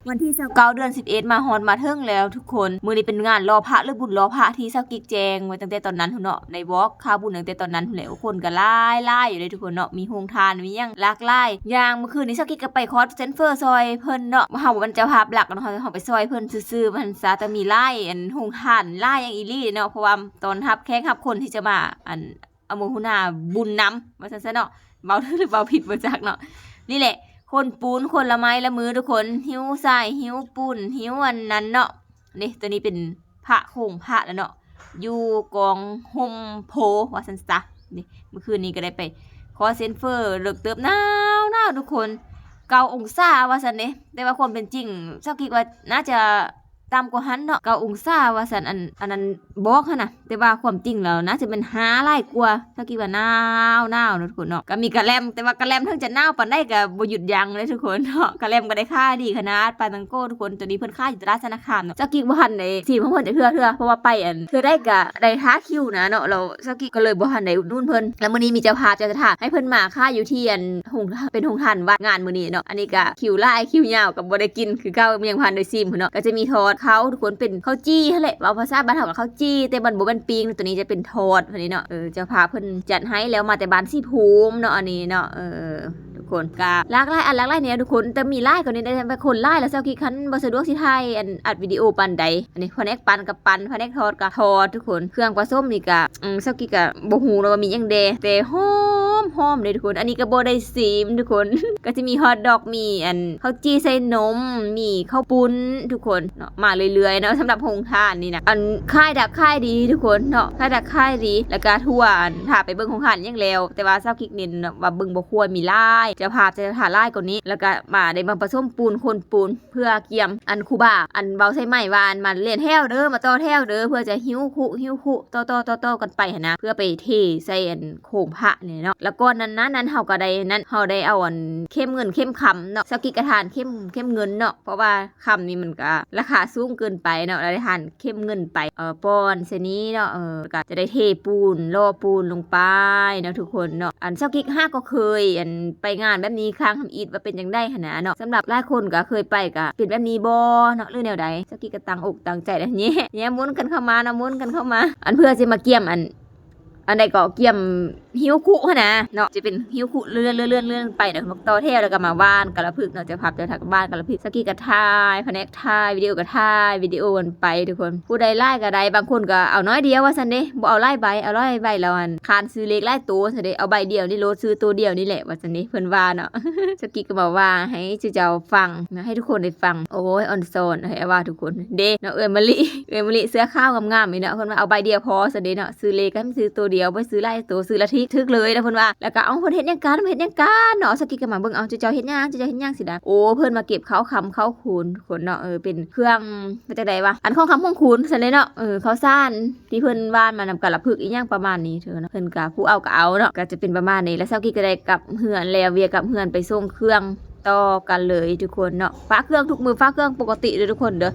ວັນທີຊາວເກົ້າ ເດືອນສິບເອັດ ມາຮອດມາເຖິງແລ້ວທຸກຄົນ. ມື້ນີ້ເປັນງານຫຼໍ່ພະ ຫຼື ບຸນຫຼໍ່ພະ ທີ່ຊາວກິກແຈ້ງໄວ້ຕັ້ງແຕ່ຕອນນັ້ນພຸ້ນເນາະ, ໄດ້ບອກຂ່າວບຸນຕັ້ງແຕ່ຕອນນັ້ນພຸ້ນແຫຼະ. ຄົນກໍຫຼາຍໆຢູ່ເດ້ທຸກຄົນເນາະ, ມີໂຮງທານ ມີຫຍັງຫຼາກຫຼາຍຢ່າງ. ມື້ຄືນນີ້ຊາວກິກກໍໄປຄອດເຊັນເຟີຊ່ອຍເພິ່ນເນາະ, ເຮົາບໍ່ແມ່ນເຈົ້າພາບຫຼັກເນາະ, ເຮົາ ເຮົາໄປຊ່ອຍເພິ່ນຊື່ໆວ່າຊັ້ນຊະ. ແຕ່ມີຫຼາຍ ອັນ ໂຮງທານຫຼາຍຢ່າງອີ່ຫຼີເນາະ, ເພາະວ່າຕ້ອນຮັບແຂກຮັບຄົນທີ່ຈະມາ ອັນ ອະໂມໂຫນາບຸນນຳ ວ່າຊັ້ນຊະເນາະ, ເວົ້າຖືກຫຼືເວົ້າຜິດບໍ່ຈັກເນາະ. ນີ້ແຫຼະ ຄົນປູນຄົນລະໄມ້ລະມືທຸກຄົນ, ຫິ້ວຊາຍ ຫິ້ວປູນ ຫິ້ວອັນນັ້ນເນາະ. ນີ້ ໂຕນີ້ເປັນພະໂຄງພະແລ້ວເນາະ, ຢູ່ກອງຮົ່ມໂພວ່າຊັ້ນຊະ. ນີ້ ມື້ຄືນນີ້ກໍໄດ້ໄປຄອດເຊັນເຟີ ເລິກເຕີບ ໜາວໆທຸກຄົນ, ເກົ້າອົງສາວ່າຊັ້ນເດ້. ແຕ່ວ່າຄວາມເປັນຈິງ ຊາວກິກວ່າໜ້າຈະຕ່ຳກວ່າຫັ້ນເນາະ, ເກົ້າອົງສາວ່າຊັ້ນ. ອັນ ອັນນັ້ນບອກຫັ້ນນະ, ແຕ່ວ່າຄວາມຈິງແລ້ວໜ້າຈະແມ່ນຫ້າຫຼາຍກວ່າ. ຊາວກິກວ່າໜາວໆເນາະທຸກຄົນເນາະ, ກໍມີກະແລັມ, ແຕ່ວ່າກະແລັມເຖິງຈະໜາວປານໃດກໍບໍ່ຢຸດຢັ້ງເດ້ທຸກຄົນເນາະ. ກະແລັມກໍໄດ້ຂາຍດີຂະໜາດ ປາຕັງໂກທຸກຄົນ, ໂຕນີ້ເພິ່ນຂາຍຢູ່ຕະຫຼາດຊະນະຄາມເນາະ. ຊາວກິກບໍ່ທັນໄດ້ຊີມຂອງເພິ່ນຈັກເທື່ອ ເທື່ອ ເພາະວ່າໄປ ອັນ ເທື່ອໃດກໍໄດ້ທ້າຄິວນະເນາະ, ແລ້ວຊາວກິກກໍເລີຍບໍ່ທັນໄດ້ອຸດໜູນເພິ່ນ. ແລ້ວມື້ນີ້ມີເຈົ້າພາບເຈົ້າສະຖານໃຫ້ເພິ່ນມາຂາຍຢູ່ທີ່ ອັນ ໂຮງ ເປັນໂຮງທານວັດ ງານມື້ນີ້ເນາະ. ອັນນີ້ກໍຄິວຫຼາຍຄິວຍາວ ກໍບໍ່ໄດ້ກິນຄືເກົ່າ, ຍັງບໍ່ທັນໄດ້ຊີມພຸ້ນເນາະ. ກໍຈະມີທອດເຂົ້າທຸກຄົນ, ເປັນເຂົ້າຈີ່ຫັ້ນແຫຼະ, ເວົ້າພາສາບ້ານເຮົາກໍເຂົ້າຈີ່ ແຕ່ມັນບໍ່ແມ່ນປີ້ງ, ໂຕນີ້ຈະເປັນທອດຫັ້ນເນາະ. ເອີ ເຈົ້າພາບເພິ່ນຈັດໃຫ້ແລ້ວ ມາແຕ່ບ້ານສີພູມເນາະ ອັນນີ້ເນາະ. ເອີ ທຸກຄົນ ກໍຫຼາກຫຼາຍອັນ ຫຼາກຫຼາຍແນວທຸກຄົນ, ແຕ່ມີຫຼາຍກວ່ານີ້ໄດ້, ແຕ່ຄົນຫຼາຍແລ້ວຊາວກິກຄັນບໍ່ສະດວກຊິຖ່າຍ ອັນ ອັດວິດີໂອປານໃດ. ອັນນີ້ພະແນກປັ່ນກໍປັ່ນ, ພະແນກທອດກໍທອດທຸກຄົນ. ເຄື່ອງປະສົມນີ້ກໍ ອືມ ຊາວກິກກໍບໍ່ຮູ້ເນາະວ່າມີຫຍັງແດ່, ແຕ່ຫອມໆເດ້ທຸກຄົນ. ອັນນີ້ກໍບໍ່ໄດ້ຊີມທຸກຄົນ, ກໍຈະມີຮອດດອກ, ມີ ອັນ ເຂົ້າຈີ່ໃສ່ນົມ, ມີເຂົ້າປຸ້ນທຸກຄົນເນາະ, ມາເລື້ອຍໆເນາະ. ສຳລັບໂຮງທານນີ້ນະ ອັນ ຂາຍດິບຂາຍດີທຸກຄົນເນາະ, ຂາຍດິບຂາຍດີ. ແລ້ວກໍທົ່ວ ອັນ ຖ້າໄປເບິ່ງໂຮງທານຫຍັງແລ້ວ, ແຕ່ວ່າຊາວກິກເນັ້ນວ່າເບິ່ງບໍ່ຄວນມີຫຼາຍ, ເຈົ້າພາບເຈົ້າສະຖານຫຼາຍກວ່ານີ້, ແລ້ວກໍມາໄດ້ມາປະສົມປູນ ຄົນປູນ ເພື່ອກຽມ ອັນ ຄູບາ ອັນ ເວົ້າໃສ່ໄມວ່າ ອັນ ມາລຽນແຖວເດີ ມາຕໍ່ແຖວເດີ ເພື່ອຈະຫິ້ວຄຸ ຫິ້ວຄຸ ຕໍ່ໆໆກັນໄປຫັ້ນນະ, ເພື່ອໄປເທໃສ່ ອັນ ໂຄງພະນີ້ເນາະ. ແລ້ວກ່ອນນັ້ນ ນັ້ນ ນັ້ນ ເຮົາກໍໄດ້ນັ້ນ ເຮົາໄດ້ເອົາ ອັນ ເຂັມເງິນເຂັມຄຳເນາະ, ຊາວກິກກໍທານເຂັມ ເຂັມເງິນເນາະ, ເພາະວ່າຄຳນີ້ມັນກໍລາຄາສູງເກີນໄປເນາະ, ແລ້ວໄດ້ທານເຂັມເງິນໄປ ເອີ ປ່ອນໃສ່ນີ້ເນາະ. ເອີ ກໍຈະໄດ້ເທປູນ ຫຼໍ່ປູນລົງໄປເນາະທຸກຄົນເນາະ. ອັນ ຊາວກິກຫາກໍເຄີຍ ອັນ ໄປງານແບບນີ້ຄັ້ງທຳອິດ ວ່າເປັນຈັ່ງໃດຫັ້ນນະເນາະ. ສຳລັບຫຼາຍຄົນກໍເຄີຍໄປ ກໍເປັນແບບນີ້ບໍ່ເນາະ ຫຼືແນວໃດ? ຊາວກິກກໍຕັ້ງອົກຕັ້ງໃຈແລ້ວ ແຍະ ແຍະໝູນກັນເຂົ້າມາເນາະ, ໝູນກັນເຂົ້າມາ ອັນ ເພື່ອຊິມາກຽມ ອັນ ອັນໃດກໍກຽມຫິ້ວຄຸຫັ້ນນະເນາະ, ຈະເປັນຫິ້ວຄຸເລື່ອນໆໆໄປເນາະ, ມາຕໍ່ແຖວ ແລ້ວກໍມາຫວ່ານກາລະພຶກເນາະ, ເຈົ້າພາບເຈົ້າສະຖານກໍມາຫວ່ານກາລະພຶກ. ຊາວກິກກໍຖ່າຍ ພະແນກຖ່າຍວິດີໂອກໍຖ່າຍວິດີໂອກັນໄປທຸກຄົນ, ຜູ້ໃດຫຼາຍກໍໄດ້, ບາງຄົນກໍເອົາໜ້ອຍດຽວວ່າຊັ້ນເດ້, ບໍ່ເອົາຫຼາຍໃບ, ເອົາຫຼາຍໃບແລ້ວ ອັນ ຄ້ານຊື້ເລກຫຼາຍໂຕຊັ້ນເດ້, ເອົາໃບດຽວນີ້ໂລດ ຊື້ໂຕດຽວນີ້ແຫຼະວ່າຊັ້ນເດ້ ເພິ່ນວ່າເນາະ. ຊາວກິກກໍມາເວົ້າວ່າໃຫ້ເຈົ້າຟັງນະ, ໃຫ້ທຸກຄົນໄດ້ຟັງ. ໂອ້ຍ ອອນຊອນ ໃຫ້ວ່າທຸກຄົນເດ້ເນາະ, ເອື້ອຍມະລິ ເອື້ອຍມະລິເສື້ອຂາວງາມໆນີ້ເນາະ, ເພິ່ນວ່າເອົາໃບດຽວພໍຊັ້ນເດ້ເນາະ, ຊື້ເລກໃຫ້ມັນຊື້ໂຕດຽວ, ບໍ່ຊື້ຫຼາຍໂຕ, ຊື້ລະຖືກໆເລີຍນະ ເພິ່ນວ່າ. ແລ້ວກໍ ເອົ້າ ເພິ່ນເຮັດຫຍັງກັນ ເພິ່ນເຮັດຫຍັງກັນເນາະ? ຊາວກິກກໍມາເບິ່ງ ເອົ້າ ເຈົ້າເຮັດຫຍັງ ເຈົ້າເຮັດຫຍັງຊີ້ນະ? ໂອ້ ເພິ່ນມາເກັບເຂົ້າຄຳເຂົ້າຄູນ ທຸກຄົນເນາະ, ເອີ ເປັນເຄື່ອງ ວ່າຈັ່ງໃດວະ ອັນ ຂອງຄຳຂອງຄູນຊັ້ນເດ້ເນາະ, ເອີ ເຂົ້າສານ ທີ່ເພິ່ນຫວ່ານມານຳກາລະພຶກອີ່ຫຍັງປະມານນີ້ເນາະ, ເພິ່ນກໍຜູ້ເອົາກໍເອົາເນາະ, ກໍຈະເປັນປະມານນີ້. ແລ້ວຊາວກິກກໍໄດ້ກັບເຮືອນແລ້ວ, ວຽກກັບເຮືອນໄປສົ່ງເຄື່ອງຕໍ່ກັນເລີຍທຸກຄົນເນາະ. ຝາກເຄື່ອງທຸກມື້, ຝາກເຄື່ອງປົກກະຕິເດີທຸກຄົນເດີ.